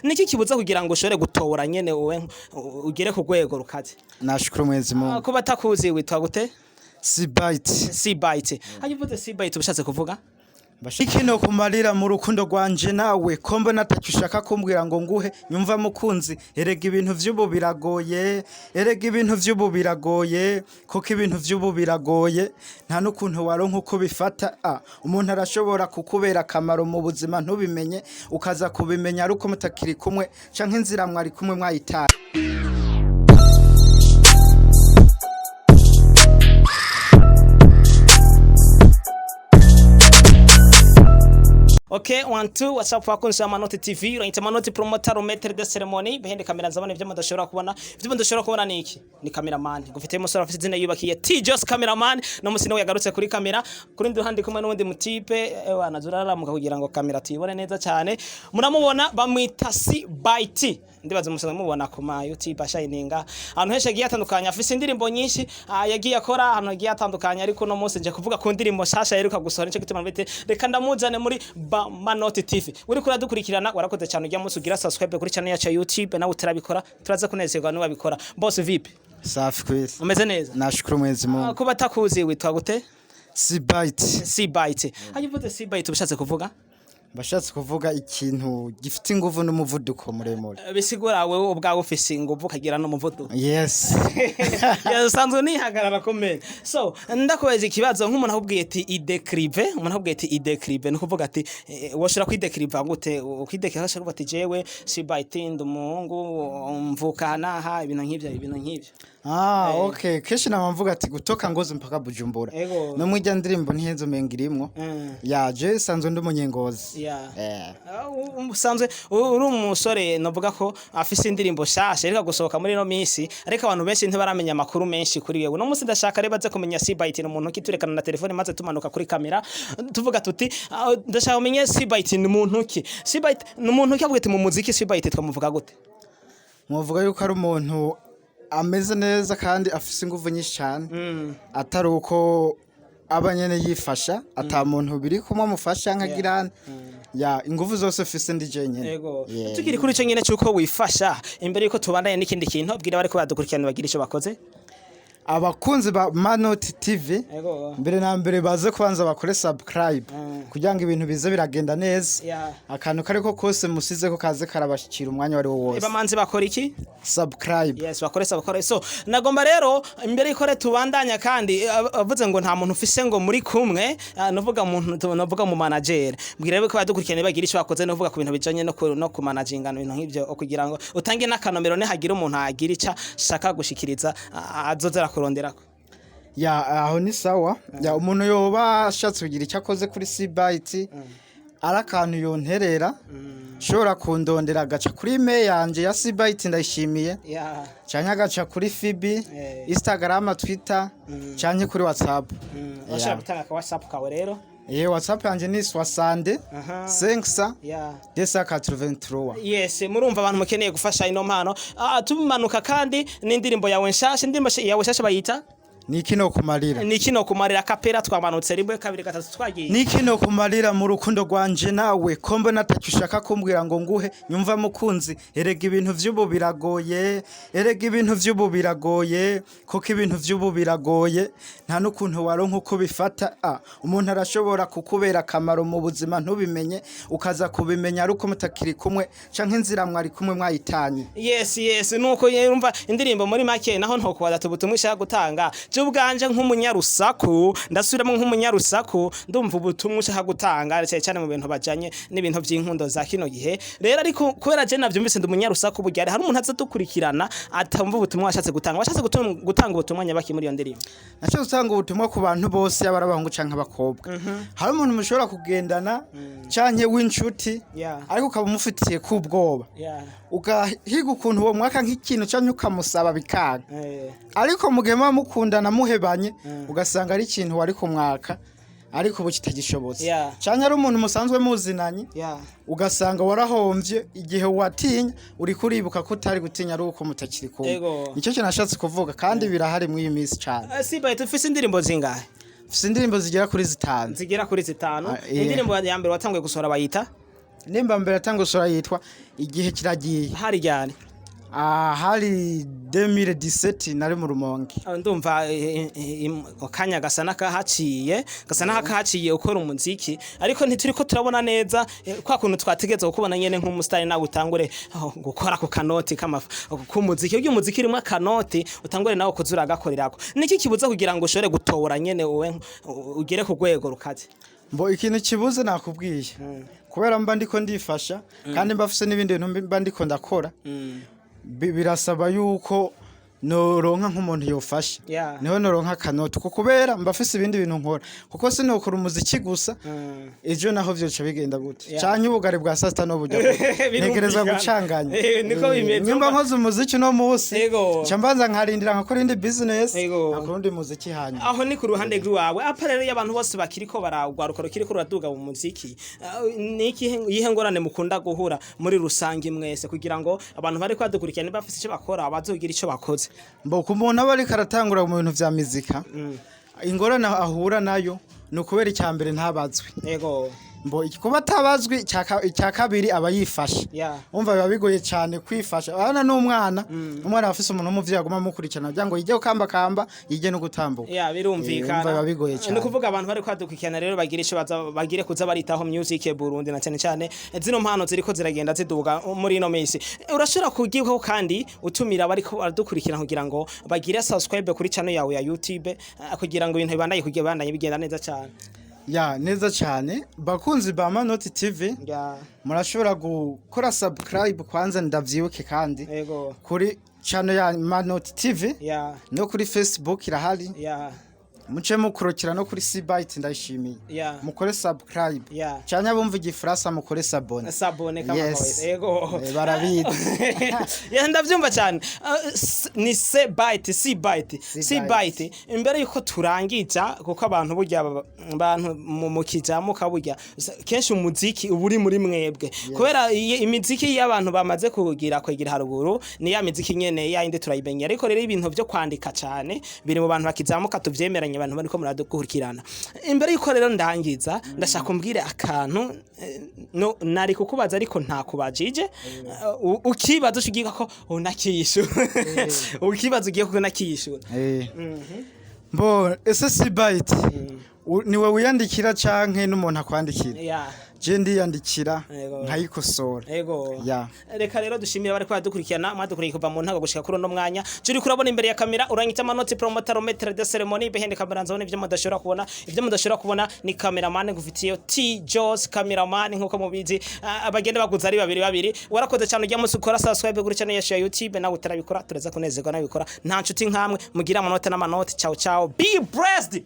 Niki kibuza kugira ngo ushobore gutobora nyene wowe ugere ku rwego rukaze? Nashukuru Mwenyezi Mungu. Kuba atakuzi, witwa gute? Sibyte. C-Byte. Hanyuma uvuze C-Byte ubishatse kuvuga? Ikino kumarira mu rukundo rwanje nawe, ko mbona atacyo ushaka kumbwira ngo nguhe. Nyumva mukunzi, erega ibintu vy'ubu biragoye, erega ibintu vy'ubu biragoye, kuko ibintu vy'ubu biragoye, nta n'ukuntu waronka uko bifata. Umuntu arashobora kukubera akamaro mu buzima ntubimenye, ukaza kubimenya ari uko mutakiri kumwe canke inzira mwari kumwe mwayitaye. Okay, one, two, what's up bakunzi ba Manoti TV, uranyita Manoti promoter, maître de cérémonie, behind camera nzabona ivyo mudashobora kubona. Ivyo mudashobora kubona ni iki? Ni cameraman. Gufite umusore afite izina yubakiye T Jos cameraman, no musi niwe yagarutse kuri kamera. Kuri ndi ruhande kumwe n'undi mutipe, ewana zuraramuka kugira ngo kamera tuyibone neza cyane. Muramubona, bamwita C by T. Ndibaza musanzwe mubona ku ma YouTube ashininga. Ahantu henshi yagiye atandukanye, afise indirimbo nyinshi yagiye akora ahantu hagiye atandukanye, ariko no munsi nje kuvuga ku ndirimbo nshasha yeruka gusohora. Nico gituma mbete reka ndamuzane muri ba Manoti TV. Uri kuradukurikirana, warakoze cyane. Ujya munsi ugira subscribe kuri channel yacu ya YouTube, nawe utarabikora turaza kunezerwa n'uwabikora. Boss, vipi? Safi kwisi. Umeze neza? Nashukuru Mwenyezi Mungu. Kuba atakuzi, witwa gute? Sibyte. C Byte. Hanyuma uvuze C Byte ubishatse kuvuga? Bashatse kuvuga ikintu gifite inguvu n'umuvuduko muremure. Bisigura wewe ubwawe ufise inguvu ukagira n'umuvuduko. Yes. Usanzwe nihagarara komene. So ndakubaza ikibazo, nk'umuntu akubwiye ati idécrive, umuntu akubwiye ati idécrive, ni ukuvuga ati woshobora kwidécriva gute? Ukwidécriva ashobora kuvuga ati jewe Sibyte, ndi umuhungu, mvuka naha, ibintu nk'ivyo, ibintu nk'ivyo. Ah, okay. Kenshi nama mvuga ati gutoka Ngozi mpaka Bujumbura. No mwirya ndirimbo ntihenze umenga irimwo. Ya, je sanzwe ndi umunyengozi. Usanzwe uri umusore novuga ko afise indirimbo shasha iriko gusohoka muri ino minsi, ariko abantu benshi ntibaramenya amakuru menshi kuri wewe. Uno munsi ndashaka rero baze kumenya Sibyte ni umuntu ki. Turekana na telefone maze tumanuka kuri kamera, tuvuga tuti ndashaka umenye Sibyte ni muntu ki. Sibyte ni umuntu ki? Avuga ati mu muziki Sibyte twamuvuga gute? Mwovuga yuko ari umuntu ameze neza kandi afise inguvu nyinshi cyane. Atari uko aba nyene yifasha, ata muntu biri kumwe amufasha nkagirana. Ya, inguvu zose mfise ndi je nyene. Ego. Tukiri kuri ico nyene c'uko wifasha, imbere yuko tubandanye n'ikindi kintu, bwira bariko baradukurikirana bagira ico bakoze. Abakunzi ba Manoti TV, mbere na mbere baze kubanza bakore subscribe kugira ngo ibintu bize biragenda neza. Akantu kariko kose musize ko kaze karabashikira umwanya wari wo wose. Bamanze bakora iki? Subscribe. Yes, bakore bakore. So nagomba rero imbere yuko rero tubandanya kandi avuze ngo nta muntu ufise ngo muri kumwe, novuga umuntu, novuga mu manager. Mbwira rero ko badukurikirana bagira ico bakoze, novuga ku bintu bijanye no ku managingana, ibintu nk'ivyo, kugira ngo utange n'akanomero nihagira umuntu agira ica shaka gushikiriza, azoza arakuronderako. Ya, aho ni sawa. Ya, umuntu yoba ashatse kugira icyo akoze kuri Sibyte, ari akantu yonterera, ushobora kundondera agaca kuri email yanje ya Sibyte ndayishimiye, canke agaca kuri FB, Instagram, Twitter, canke kuri WhatsApp. Urashobora gutanga ka WhatsApp kawe rero? WhatsApp yanje ni 60 500 283. Yes, murumva abantu mukeneye gufasha ino mpano. Tumanuka kandi n'indirimbo yawe nshasha, indirimbo yawe nshasha bayita? Niki no kumarira. Ni kino kumarira kapera. Twamanutse rimwe, kabiri, gatatu, twagiye. Niki no kumarira mu rukundo rwanje nawe, ko mbona atacyo ushaka kumbwira ngo nguhe. Nyumva mukunzi, erega ibintu vy'ubu biragoye, erega ibintu vy'ubu biragoye, kuko ibintu vy'ubu biragoye, nta n'ukuntu waronka uko bifata. Umuntu arashobora kukubera akamaro mu buzima ntubimenye, ukaza kubimenya ari uko mutakiri kumwe canke inzira mwari kumwe mwayitanye. Yes, nuko yumva indirimbo muri make. Naho ntokubaza ubutumwa ushaka gutanga. Je ubwanje nk'umunyarusaku, ndasubiramo, nk'umunyarusaku, ndumva ubutumwa ushaka gutanga cyane cyane mu bintu bajanye n'ibintu vy'inkundo za kino gihe rero. Ariko kubera je navyumvise ndi umunyarusaku, burya hari umuntu aza dukurikirana atumva ubutumwa washatse gutanga. Washatse gutanga ubutumwa nyabaki muri iyo ndirimbo? Naco gutanga ubutumwa ku bantu bose, yaba ari abahungu canke abakobwa. Hari umuntu mushobora kugendana canke w'inshuti, ariko ukaba umufitiye k'ubwoba, ugahiga ukuntu uwo mwaka nk'ikintu canke ukamusaba bikanga, ariko mu gihe muba mukundana muhebanye ugasanga ari ikintu wari kumwaka ariko ubu kitagishobotse, canke ari umuntu musanzwe muzinanye, ugasanga warahomvye igihe watinya, uriko uribuka ko utari gutinya ari uko mutakiri kumwe. Nicyo kintu nashatse kuvuga, kandi birahari muri iyi minsi cane. Sibaye tufise indirimbo zingahe? Mfise indirimbo zigera kuri zitanu. Zigera kuri zitanu. Ah, yeah. Indirimbo ya mbere watanguye gusohora bayita? Indirimbo ya mbere yatanguye gusohora yitwa "Igihe Kiragiye". Hari ryari? Ah, hari 2017, nari mu Rumonge. Ah, ndumva akanya gasa n'akahaciye, gasa n'akahaciye ukora umuziki, ariko ntituriko turabona neza kwa kuntu twategeza kukubona nyene nk'umusitari, nawe utangure, oh, gukora ku kanoti k'umuziki. Iyo umuziki urimo akanoti, utangure nawe kuza uragakorerako. Niki kibuza kugira ngo ushobore gutobora nyene, wowe ugere ku rwego rukaze? Mbo ikintu kibuze nakubwiye, kubera mba ndiko ndifasha kandi mba mfise n'ibindi bintu mba ndiko ndakora, birasaba yuko noronka nk'umuntu yofasha, niho noronka akanoti, kuko kubera mba mfise ibindi bintu nkora, kuko sinokora umuziki gusa, ejo naho vyoca bigenda gute? Canke ubugari bwa sasita no burya gute? Ntegerezwa gucanganya. Niko bimeze. Nimba nkoze umuziki no musi, nca mbanza nkarindira nkakora indi business, nkakora undi muziki hanyuma. Aho ni ku ruhande rw'iwawe. Apa rero y'abantu bose bakiriko baragwaruka, rukiriko ruraduga mu muziki, ni ikihe, iyihe ngorane mukunda guhura muri rusange mwese, kugira ngo abantu bari kwadukurikirana bafise icyo bakora bazogira ico bakoze? Mbo ku muntu aba ariko aratangura mu bintu vya mizika, ingorane ahura nayo ni ukubera icya mbere ntabazwi. Mbo kuba atabazwi, icya kabiri aba yifashe. Umva, biba bigoye cyane kwifasha. Urabona n'umwana, umwana aba afise umuntu w'umuvyeyi aguma amukurikirana kugira ngo yige gukambakamba, yige no gutambuka. Ya, birumvikana. Umva, biba bigoye cyane. Ni ukuvuga abantu bari kwadukurikirana rero bagira ico baza bagire kuza baritaho music Burundi, na cyane cyane zino mpano ziriko ziragenda ziduga muri ino minsi. Urashobora kugiho kandi utumira bariko baradukurikirana kugira ngo bagire subscribe kuri channel yawe ya YouTube, kugira ngo ibintu bibandanye kugira bibandanye bigenda neza cyane. Ya, neza cyane. Bakunzi ba Manoti TV, murashobora gukora subscribe kwanza, ndavyibuke kandi, kuri channel ya Manoti TV, no kuri Facebook irahari. Muce mukurikira no kuri Cbyte, ndayishimiye. Mukore subscribe cyane, abumva igifaransa mukore s'abonner. S'abonner kama Yes. kawaida. Yego. Barabizi. Ya, ndavyumva cyane. Ni C byte, C byte, C byte. Imbere yuko turangiza, kuko abantu burya abantu mu kijamuka burya kenshi umuziki uba uri muri mwebwe, kubera imiziki y'abantu bamaze kugira kwegera haruguru ni ya miziki nyene ya yindi turayimenya, ariko rero ibintu vyo kwandika cyane biri mu bantu bakizamuka, tuvyemeranye abantu bariko muradukurikirana. Imbere yuko rero ndangiza, ndashaka umbwire akantu, no nari kukubaza ariko ntakubajije. Ukibaza ushigiye ko unakiyishura, ukibaza ugiye ko unakiyishura. Mbo ese Cbyte, niwe wiyandikira canke n'umuntu akwandikira? Je ndiyandikira, nkayikosora. Ya. Reka rero dushimire abari kwadukurikirana, mwadukuriye kuva mu ntago gushika kuri uno mwanya. Turi kurabona imbere ya kamera, uranyita Amanoti Promoter, maître de cérémonie. Behind camera nzabona ibyo mudashobora kubona. Ibyo mudashobora kubona ni cameraman ngufitiye T Jos cameraman, nkuko mubizi. Abagenda baguza ari babiri babiri. Warakoze cyane. Ujya musi ukora subscribe kuri channel yacu ya YouTube, nawe utarabikora turaza kunezerwa nabikora. Nta nshuti nkamwe mugira amanota n'amanoti. Ciao ciao, be blessed.